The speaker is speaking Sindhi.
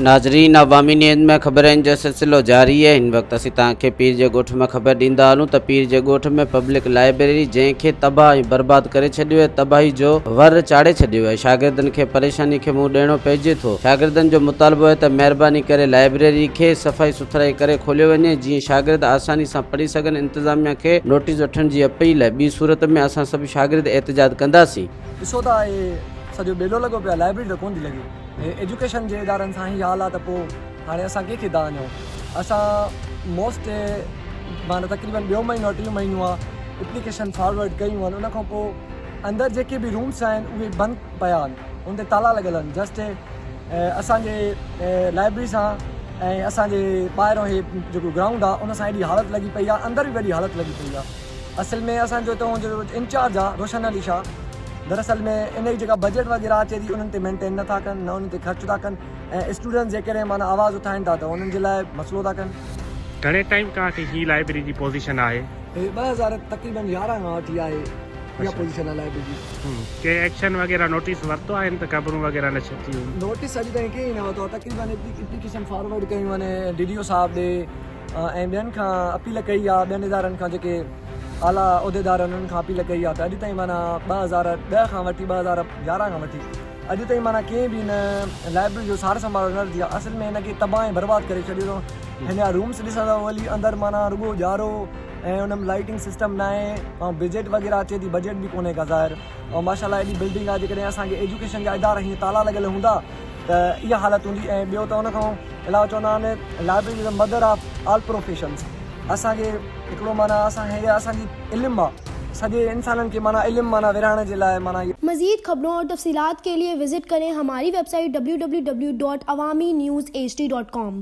ناظرين عوامي نيوز ۾ خبرن جو سلسلو جاري آهي هن وقت اسين توهان کي پير جي ڳوٺ مان خبر ڏيندا هلون ته پير جي ڳوٺ ۾ پبلڪ لائبريري جنهن کي تباهه ۽ برباد ڪري ڇڏيو آهي تباهي جو ور چاڙهي ڇڏيو آهي شاگردن کي پريشاني کي منهن ڏيڻو پئجي ٿو شاگردن جو مطالبو آهي ته مهرباني ڪري لائبريري کي صفائي سٿرائي ڪري کوليو وڃي جيئن شاگرد آساني سان پڙهي سگهن انتظاميا کي نوٽيس وٺڻ جي اپيل آهي ٻي صورت ۾ اسان سڀ شاگرد احتجاج ڪنداسين. ڏسو ته اهي سڄو ٻيلو لڳو پيو آهي لائبريري ته ڪونه ٿي لڳي. هي ايجوڪيشن جي ادارن سان هي حال آ ته پو هاڻي اسان ڪنهن کي دانهن ڏيون اسان موسٽ معنيٰ تقريبن ٻيو مهينو ٽيون مهينو آ اپليڪيشن فارورڊ ڪيون آهن ان کان پو اندر جيڪي به رومس آهن اهي بند پيا آهن ان تي تالا لڳل آهن جسٽ اسان جي لائبريري سان ۽ اسان جي ٻاهرون هي جيڪو گرائونڊ آ ان سان ايڏي حالت لڳي پئي آ اندر به وڏي حالت لڳي پئي آ اصل ۾ اسان جو هتان جو انچارج آ روشن علي شاهه دراصل ۾ ان جي جيڪا بجيٽ وغيره اچي ٿي انهن تي مينٽين نٿا ڪن نه انهن تي خرچ ٿا ڪن ۽ اسٽوڊنٽس جيڪڏهن معنيٰ آواز اٿائين ٿا ته انهن جي لاء مسئلو ٿا ڪن. گهڻي ٽائيم کان وٺي هي لائبرري جي پوزيشن آهي؟ هي 2000 تقريبن 11 کان وٺي آهي اها پوزيشن آهي لائبرري جي. ڪي ايڪشن وغيره نوٽيس ورتو آهي ته خبرون وغيره نشر ٿيون. نوٽيس اڄ تائين ڪنهن نه ورتو آهي تقريبن اپليڪيشن فارورڊ ڪيون آهن ڊي ڊي او صاحب ڏي ۽ ٻين کان اپيل ڪئي آهي ٻين ادارن کان جيڪي اعليٰ عهديدار آهن انهن کان اپيل ڪئي آهي ته اڄ تائين معنيٰ 2010 کان وٺي 2011 کان وٺي اڄ تائين معنيٰ ڪنهن به هن لائبرري جو سار سنڀال نه لڌي آهي اصل ۾ هن کي تباهه ۽ برباد ڪري ڇڏيو اٿئون هن جا رومس ڏسندؤ ولي اندر معنيٰ رڳو ڄارو ۽ ان ۾ لائٽنگ سسٽم ناهي ۽ بجيٽ وغيره اچي ٿي بجيٽ به ڪونهي ڪا ظاهر ۽ ماشاء الله ايڏي بلڊنگ آهي جيڪڏهن اسان کي ايجوڪيشن جا ادارا هيئن تالا لڳل هوندا ته اها حالت هوندي ۽ ٻيو ته ان کان علاوه چوندا آهن library is the mother of all professions اسان کي هڪڙو معنيٰ اسان هي اسان جي علم آ سڄي انسانن کي معنيٰ علم معنيٰ ورهائڻ جي لاء معنيٰ. مزيد خبرون اور تفصيلات کے لئے وزٽ ڪرين ھماري web site www.awamiNewsHD.com.